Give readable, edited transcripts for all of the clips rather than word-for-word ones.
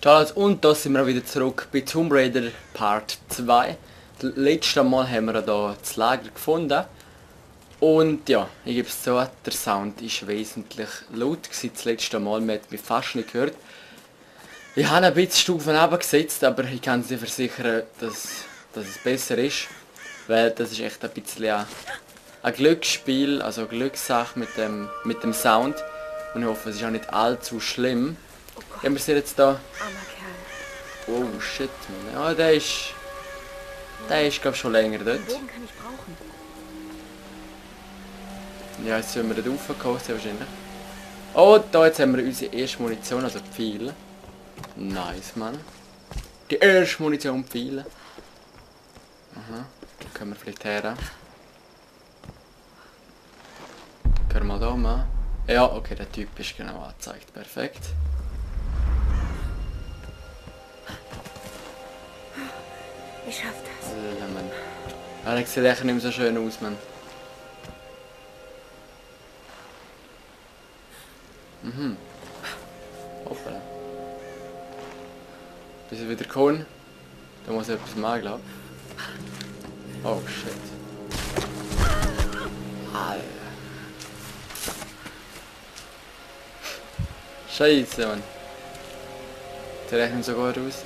Charles, und da sind wir wieder zurück bei Tomb Raider Part 2. Das letzte Mal haben wir da das Lager gefunden. Und ja, ich gebe es zu, der Sound ist wesentlich laut gewesen das letzte Mal, man hat mich fast nicht gehört. Ich habe ein bisschen Stufen runtergesetzt, aber ich kann Sie versichern, dass es besser ist. Weil das ist echt ein bisschen ein Glücksspiel, also eine Glückssache mit dem Sound. Und ich hoffe, es ist auch nicht allzu schlimm. Ja, wir sind jetzt da. Oh shit, man. Ja, der ist glaube ich schon länger dort. Ja, jetzt sollen wir dort raufkommen, sehr wahrscheinlich. Oh, da jetzt haben wir unsere erste Munition, also Pfeile. Nice, Mann. Die erste Munition Pfeile. Aha, da können wir vielleicht her. Können wir mal da mal. Ja, okay, der Typ ist genau angezeigt. Perfekt. Ich schaff das. Alter, Mann. Ja, der sieht echt nicht mehr so schön aus, Mann. Mhm. Hoppala. Bis er wieder kommt. Da muss er etwas machen, glaube ich. Oh shit. Alter. Scheiße, Mann. Der rechnet sogar raus.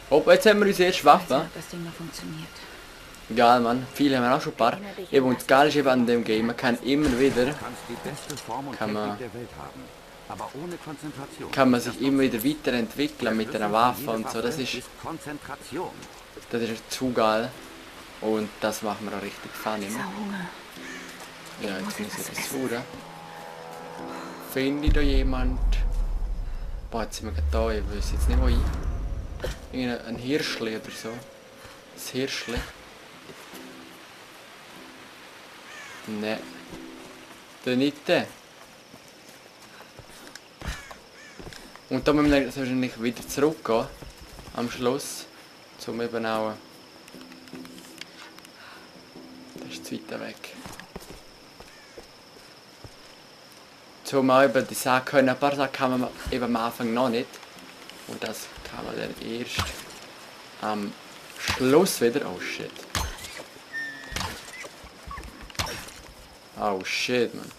Oh, jetzt haben wir unsere erste Waffe. Das Ding noch funktioniert. Geil, Mann. Viele haben wir auch schon ein paar. Eben, und das Geile ist eben an dem Game, man kann immer wieder, kann man sich immer wieder weiterentwickeln mit einer Waffe und so. Das ist zu geil. Und das macht mir auch richtig funny. Ja, jetzt muss ich das suchen. Finde ich da jemand? Boah, jetzt sind wir gerade da, ich weiß jetzt nicht wo ich. Ein Hirschli oder so. Das Hirschli. Ne. Der nicht der. Und da müssen wir wahrscheinlich wieder zurückgehen. Am Schluss. Zum eben auch. Das ist zu weit weg. Zum auch eben die Sachen können. Ein paar Sachen kann man eben am Anfang noch nicht. Und das kann man dann erst am Schluss wieder. Oh shit. Oh shit, man.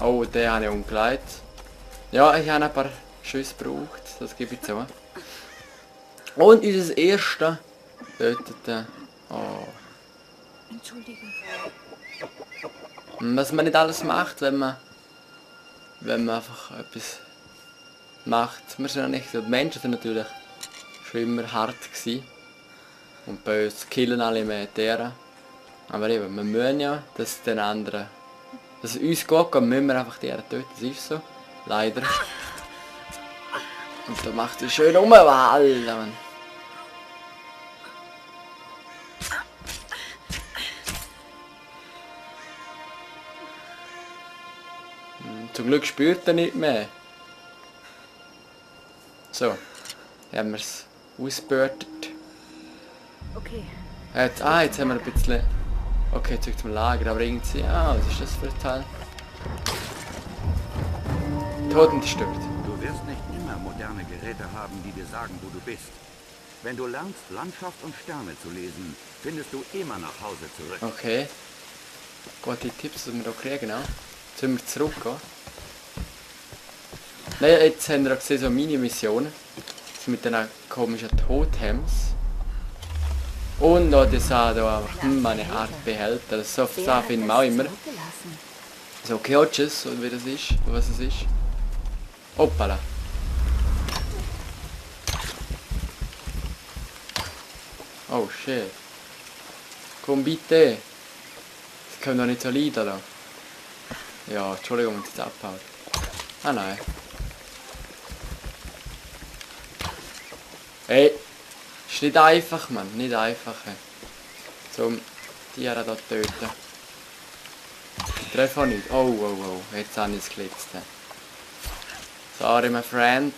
Oh, den habe ich umgelegt. Ja, ich habe ein paar Schüsse gebraucht, das gebe ich zu. Und unser erster tötete. Oh. Entschuldigung. Was man nicht alles macht, wenn man einfach etwas macht. Wir sind ja nicht so. Die Menschen sind natürlich schon immer hart gewesen. Und bei uns killen alle Militäre. Aber eben, wir müssen ja, dass es den anderen, dass es uns gut geht, müssen wir einfach die töten. Das ist so. Leider. Und da macht es schön Alter, Mann. Zum Glück spürt er nicht mehr. So, haben wir es ausgebürtet. Okay. Jetzt haben wir ein bisschen. Okay, zurück zum Lager, aber irgendwie. Ah, was ist das für ein Teil? Toten zerstört. Du wirst nicht immer moderne Geräte haben, die dir sagen, wo du bist. Wenn du lernst, Landschaft und Sterne zu lesen, findest du immer nach Hause zurück. Okay. Gute Tipps, die wir da kriegen, auch. Jetzt müssen wir zurückgehen. Nein, jetzt haben wir auch gesehen, so eine Mini-Mission. Mit den komischen Totems. Und noch die Sache da einfach, meine Art Behälter. Das so finden wir auch immer. So Kioches, oder wie das ist, oder was es ist. Hoppala. Oh shit. Komm bitte. Das können doch nicht so leiden da. Ja, Entschuldigung, wenn es jetzt abhaut. Ah nein. Hey. Ist nicht einfach, Mann. Nicht einfach. Zum Tiere da töten. Ich treffe auch nicht. Oh, oh, oh. Jetzt habe ich es gelitzt. Sorry, my friend.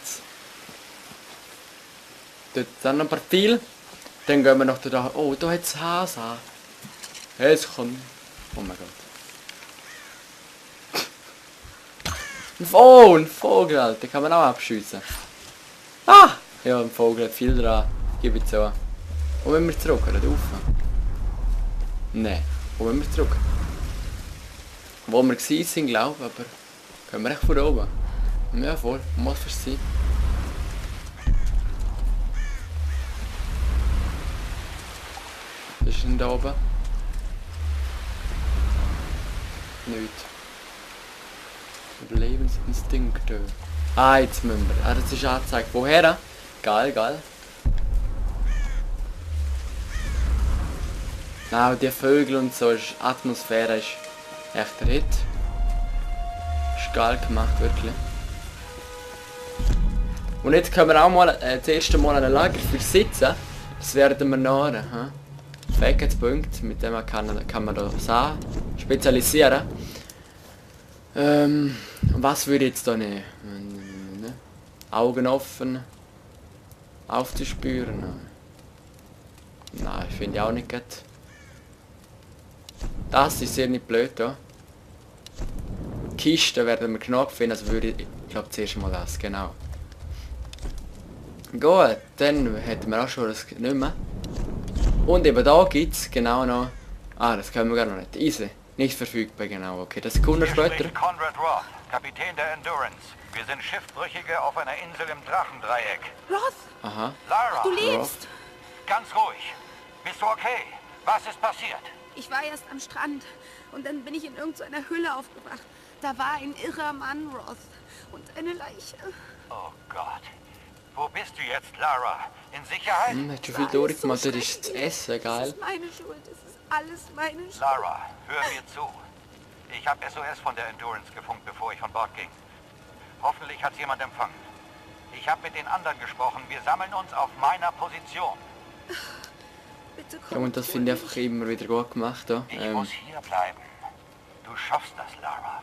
Dort sind noch ein paar viel. Dann gehen wir noch da. Oh, da hat es Hase. Jetzt kommt. Oh mein Gott. Oh, ein Vogel, Alter. Den kann man auch abschiessen. Ah! Ja, ein Vogel hat viel dran. Gib ich zu. Wo wollen wir zurück? Oder rauf? Nein. Wo wollen wir zurück? Wo wir gewesen sind, glaube ich, aber... Können wir echt von oben? Ja, voll. Muss es sein. Was ist denn da oben? Nichts. Überlebensinstinkt. Ah, jetzt müssen wir. Ah, das ist angezeigt. Woher? Geil, geil. Nein, die Vögel und so, ist, Atmosphäre ist echt ein Hit. Ist geil gemacht, wirklich. Und jetzt können wir auch mal das erste Mal ein Lager für sitzen. Das werden wir nachher. Fähigkeitspunkt, mit dem kann man da Sachen spezialisieren. Was würde ich jetzt da nehmen? Augen offen. Aufzuspüren. Nein, finde ich auch nicht gut. Das ist sehr nicht blöd da. Kisten werden wir genug finden, also würde ich glaube zuerst mal das, genau. Gut, dann hätten wir auch schon das nicht mehr. Und eben da gibt es genau noch... Ah, das können wir gar noch nicht. Easy. Nicht verfügbar, genau. Okay, das kommt noch Hier später. spricht Conrad Roth, Kapitän der Endurance. Wir sind Schiffbrüchige auf einer Insel im Drachendreieck. Roth, Aha. Lara, du lebst! ganz ruhig. Bist du okay? Was ist passiert? Ich war erst am Strand und dann bin ich in irgendeiner Hülle aufgewacht. Da war ein irrer Mann, Roth, und eine Leiche. Oh Gott. Wo bist du jetzt, Lara? In Sicherheit? Hat schon viel durchgemacht, das ist das Essen, geil. Das ist meine Schuld, es ist alles meine Schuld. Lara, hör mir zu. Ich habe SOS von der Endurance gefunkt, bevor ich von Bord ging. Hoffentlich hat jemand empfangen. Ich habe mit den anderen gesprochen. Wir sammeln uns auf meiner Position. Bitte Ja, komm. und das finde ich einfach immer wieder gut gemacht. Da. Ich muss hier bleiben. Du schaffst das, Lara.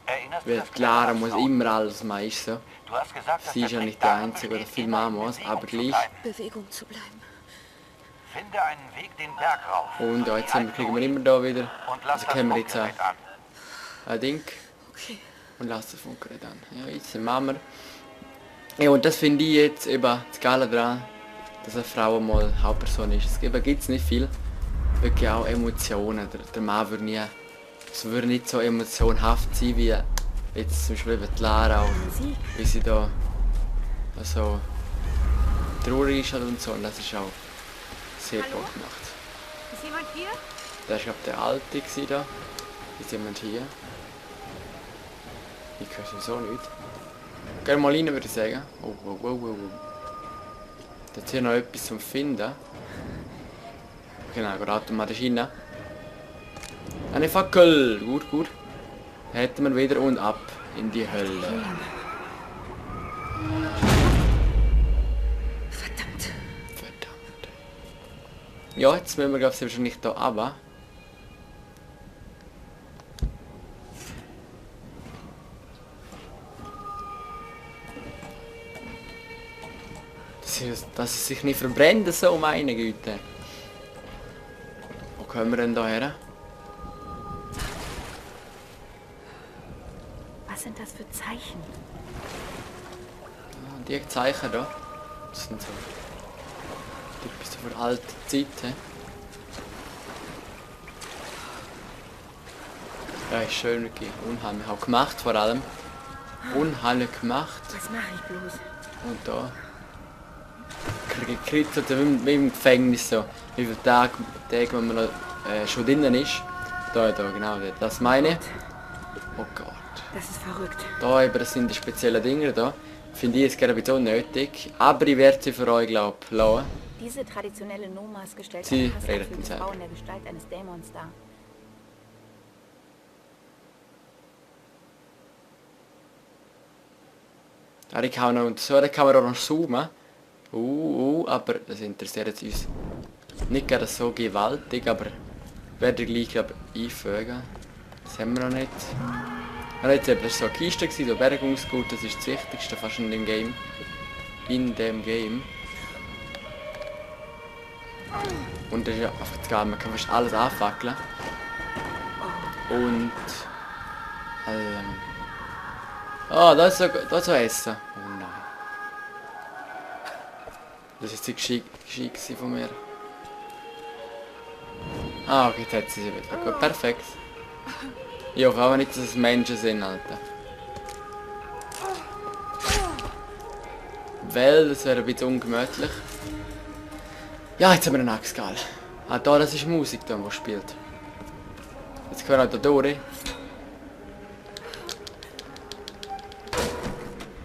Erinnerst du Weil das Lara kleine muss Haus? immer alles meistern. Du hast gesagt, dass Sie der ist ja Trick nicht der darin Einzige, der besteht, viel immer machen in muss, Bewegung aber zu gleich. bleiben. Bewegung zu bleiben. Finde einen Weg den Berg rauf. Und ja, jetzt Die kriegen wir immer da wieder. Und lass Also das können wir jetzt Funkgerät an. ein Ding Okay. und lassen das Funkgerät an. Ja, jetzt machen wir. Ja, und das finde ich jetzt eben das Geile daran, dass eine Frau mal Hauptperson ist. Es gibt es nicht viel. Wirklich auch Emotionen. Der Mann würde nie, es würde nicht so emotionhaft sein wie jetzt zum Beispiel eben die Lara auch, Musik. wie sie da so traurig ist halt und so. Und das ist auch sehr Hallo? gut gemacht. Ist jemand hier? Das war glaube der Alte gewesen da. Ist jemand hier? Ich höre sowieso nicht. Geh mal rein, würde ich sagen. Oh, oh, oh, oh, oh. Da ist hier noch etwas zum Finden. Genau, gerade automatisch rein. Eine Fackel! Gut, gut. Da hätten wir wieder und ab in die Hölle. Verdammt. Verdammt. Ja, jetzt müssen wir glaube ich wahrscheinlich da runter. Dass es sich nicht verbrennt, so meine Güte. Wo kommen wir denn da her? Was sind das für Zeichen? Ah, die Zeichen da. Das sind so... Die bist du von alten Zeiten. Ja, ist schön wirklich. Unheimlich. Auch gemacht vor allem. Unheimlich gemacht. Was mache ich bloß? Und da... Gekritzelt wie im Gefängnis so. Wie viele Tage wenn man noch, schon drinnen ist. Da, genau, das meine ich. Oh Gott. Das ist verrückt. Da eben, das sind die speziellen Dinge da. Finde ich jetzt gerade ein bisschen unnötig. Aber ich werde sie für euch, glaube ich, lassen. Diese traditionelle Nomas gestellt Sie eine Pasta redet für die selber. Frau in der Gestalt eines Dämons dar. Ja, die kann man noch, so, da kann man auch noch zoomen. Aber das interessiert jetzt uns nicht gerade so gewaltig, aber werde ich gleich glaub, einfügen. Das haben wir noch nicht. Ja, jetzt eben, das war so eine Kiste, so Bergungsgut, das ist das Wichtigste fast in dem Game. Und das ist ja einfach das Geile, man kann fast alles anfackeln. Ah, da ist so Essen. Oh nein. Das ist jetzt gescheit gewesen von mir. Ah, okay, jetzt hat sie wieder. Gut, perfekt. Ich hoffe aber nicht, dass es Menschen sind, Alter. Weil, das wäre ein bisschen ungemütlich. Ja, jetzt haben wir einen Axtgal. Ah, da, das ist Musik, da, die spielt. Jetzt können wir da durch.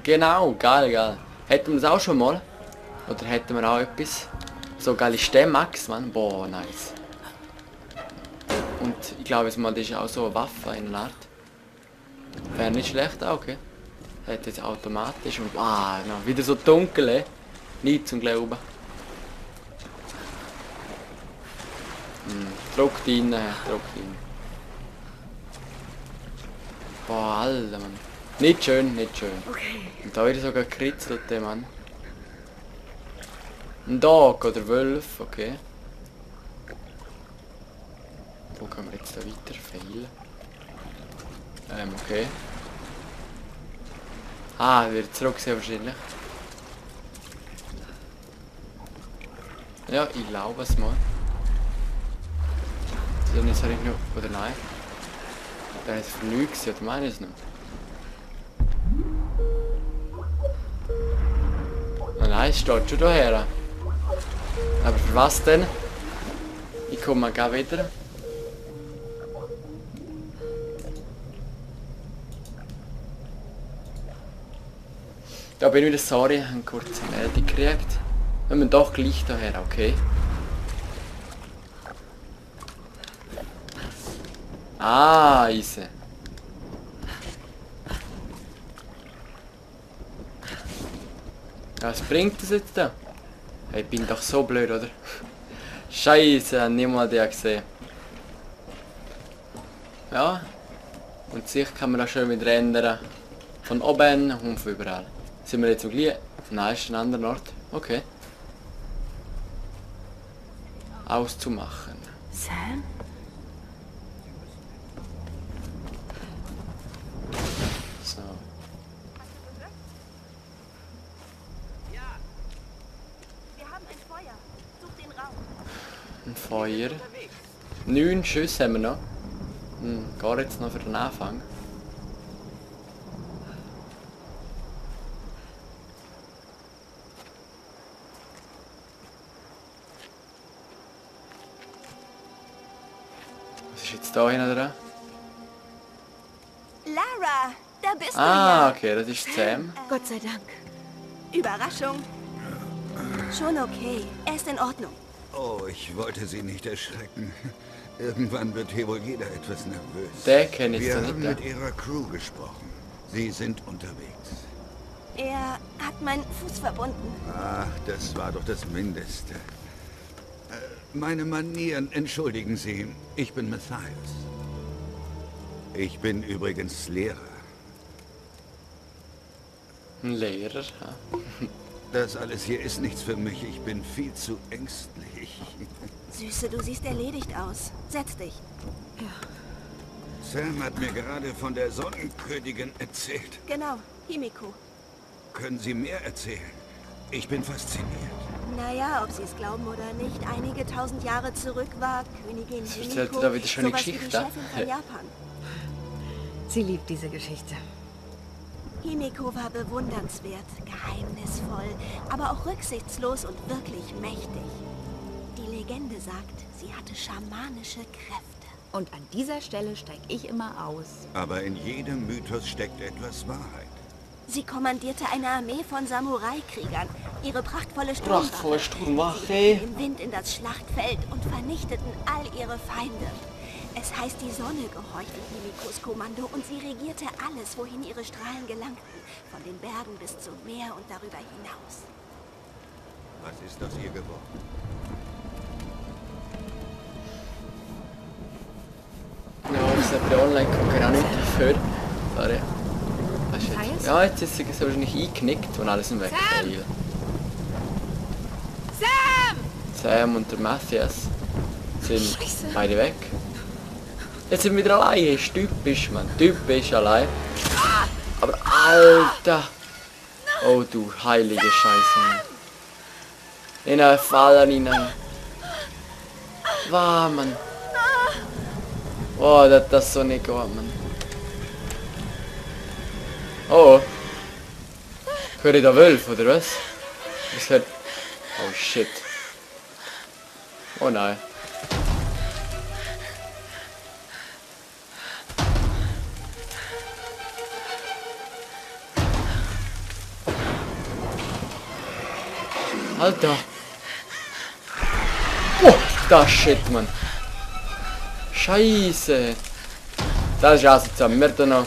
Genau, geil, geil. Hätten wir das auch schon mal? Oder hätten wir auch etwas? So geile Stämme, Max, Mann. Boah, nice. Und ich glaube, es mal, das ist auch so eine Waffe in einer Art. Wäre nicht schlecht, auch, okay. Hat jetzt automatisch und no, wieder so dunkel, nicht zum Glauben. Drückt rein, drückt rein. Boah, Alter, Mann. Nicht schön, nicht schön. Okay. Und da wieder sogar gekritzelt, der Mann. Ein Dog oder Wolf, okay. Wo können wir jetzt da weiter? Fail. Okay. Ah, wird zurück sehr wahrscheinlich. Ja, ich glaube es mal. Dann ist er noch. Oder nein? Der ist verlügt, oder meine ich es noch? Ah, nein, es steht schon daher. Aber für was denn? Ich komme mal gar wieder. Da bin ich wieder sorry, ich habe eine kurze Meldung gekriegt. Wir müssen doch gleich daher, okay? Ah, easy. Was bringt das jetzt da? Hey, ich bin doch so blöd, oder? Scheiße, hab niemand den gesehen. Ja. Und sicher kann man das schön mit ändern. Von oben und von überall. Sind wir jetzt am gleichen? Nein, ist ein anderer Ort. Okay. Auszumachen. Sam? So. Ja. Wir haben ein Feuer. Such den Raum. Ein Feuer. 9 Schüsse haben wir noch. Geht jetzt noch für den Anfang. Was ist jetzt da hinten dran? Lara, da bist du Ah, ja. okay, das ist Sam. Gott sei Dank. Überraschung. Schon okay. Er ist in Ordnung. Oh, ich wollte Sie nicht erschrecken. Irgendwann wird hier wohl jeder etwas nervös. Der kenne ich Wir so haben nicht. mit Ihrer Crew gesprochen. Sie sind unterwegs. Er hat meinen Fuß verbunden. Ach, das war doch das Mindeste. Meine Manieren, entschuldigen Sie. Ich bin Matthias. Ich bin übrigens Lehrer. Ein Lehrer. Ja. Das alles hier ist nichts für mich. Ich bin viel zu ängstlich. Süße, du siehst erledigt aus. Setz dich. Sam hat mir gerade von der Sonnenkönigin erzählt. Genau, Himiko. Können Sie mehr erzählen? Ich bin fasziniert. Naja, ob sie es glauben oder nicht, einige tausend Jahre zurück war Königin erzählt Himiko da wieder schon eine sowas wie die Geschichte. Chefin von Japan. Sie liebt diese Geschichte. Himiko war bewundernswert, geheimnisvoll, aber auch rücksichtslos und wirklich mächtig. Die Legende sagt, sie hatte schamanische Kräfte. Und an dieser Stelle steige ich immer aus. Aber in jedem Mythos steckt etwas Wahrheit. Sie kommandierte eine Armee von Samurai-Kriegern. Ihre prachtvolle Prachtvolle Sturmwache. Sturmwache. Sie ritten im Wind in das Schlachtfeld und vernichteten all ihre Feinde. Es heißt, die Sonne gehorchte Himikos Kommando und sie regierte alles, wohin ihre Strahlen gelangten. Von den Bergen bis zum Meer und darüber hinaus. Was ist aus ihr geworden? Ja, ich habe online gucken auch nicht dafür. Sorry. Was ist jetzt? Matthias? Ja, jetzt ist sie wahrscheinlich eingenickt und alles im Weg. Geil. Sam und der Matthias sind beide weg. Jetzt sind wir wieder allein. Ist typisch, man. Typisch allein. Aber Alter! Oh du heilige Scheiße, Mann. In einen Fall hinein. Wow, Mann. Oh, das so nicht geht, Mann. Oh. Höre ich da Wölfe, oder was? Was hört... Oh shit. Oh nein. Alter. Oh, das shit, Mann. Scheiße. Das ist also zusammen. Wir da noch,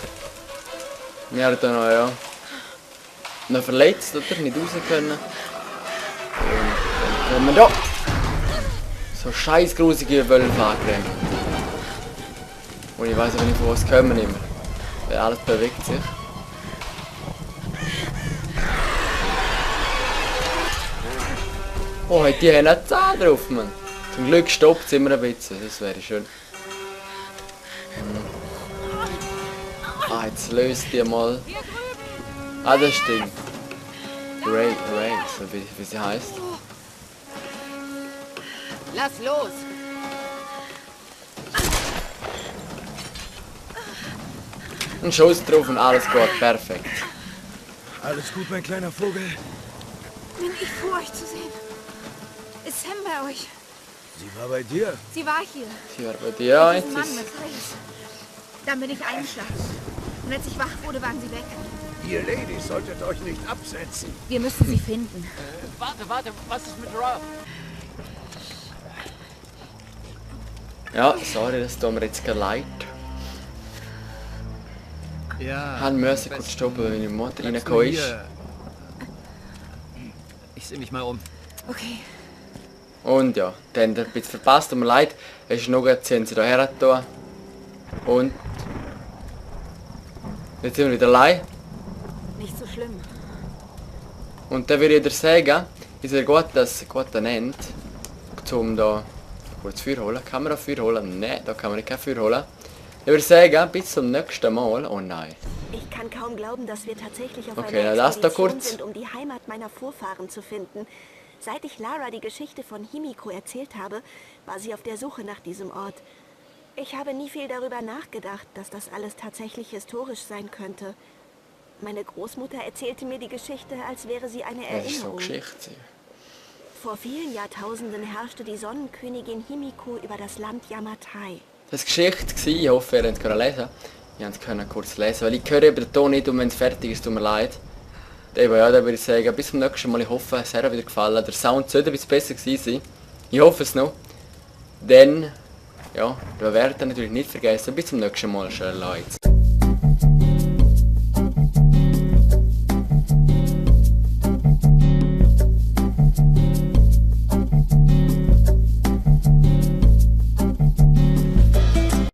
ja. Noch verletzt, oder? Nicht raus können. Und dann können wir da so scheiß grusige Wölfe angreifen. Und ich weiß aber nicht, von was kommen immer. Weil alles bewegt sich. Oh, die haben einen Zahn drauf, Mann. Zum Glück stoppt es immer ein bisschen, das wäre schön. Ah, jetzt löst die mal. Ah, das stimmt. Ray, so wie sie heißt. Lass los! Ein Schuss drauf und alles gut, perfekt. Alles gut, mein kleiner Vogel? Bin ich froh, euch zu sehen. Ist Sam bei euch? Sie war bei dir. Sie war hier. Sie war bei dir, Mit jetzt diesem Mann ist... mit Grace. Dann bin ich eingeschlafen. Und als ich wach wurde, waren sie weg. Ihr Ladies solltet euch nicht absetzen. Wir müssen sie finden. Warte, was ist mit Rob? Ja, sorry, das tut mir jetzt leid. Ja. Han müssen kurz stoppen, wenn die Mutter reingekommen ist. Ich sehe mich mal um. Okay. Und ja, dann ein bisschen verpasst, tut mir leid. Es ist noch jetzt sind sie da hergetan. Und... Jetzt sind wir wieder allein. Nicht so schlimm. Und dann würde ich dir sagen, ist es gut, dass es gut nennt, um da kurz Feuer holen. Kann man da Feuer holen? Nein, da kann man kein Feuer holen. Ich würde sagen, bis zum nächsten Mal. Oh nein. Ich kann kaum glauben, dass wir tatsächlich auf Okay, einer na, lass da Expedition kurz. sind, um die Heimat meiner Vorfahren zu finden. Seit ich Lara die Geschichte von Himiko erzählt habe, war sie auf der Suche nach diesem Ort. Ich habe nie viel darüber nachgedacht, dass das alles tatsächlich historisch sein könnte. Meine Großmutter erzählte mir die Geschichte, als wäre sie eine Das ist so Erinnerung. Geschichte. Vor vielen Jahrtausenden herrschte die Sonnenkönigin Himiko über das Land Yamatai. Das war Geschichte, ich hoffe, ihr könnt es lesen. Ich konnte es kurz lesen, weil ich höre eben den Ton nicht und wenn es fertig ist, tut mir leid. Eben, ja, dann würde ich sagen, bis zum nächsten Mal. Ich hoffe, es hat euch wieder gefallen. Der Sound sollte ein bisschen besser gewesen sein. Ich hoffe es noch. Dann, ja, bewerten natürlich nicht vergessen. Bis zum nächsten Mal, schön Leute.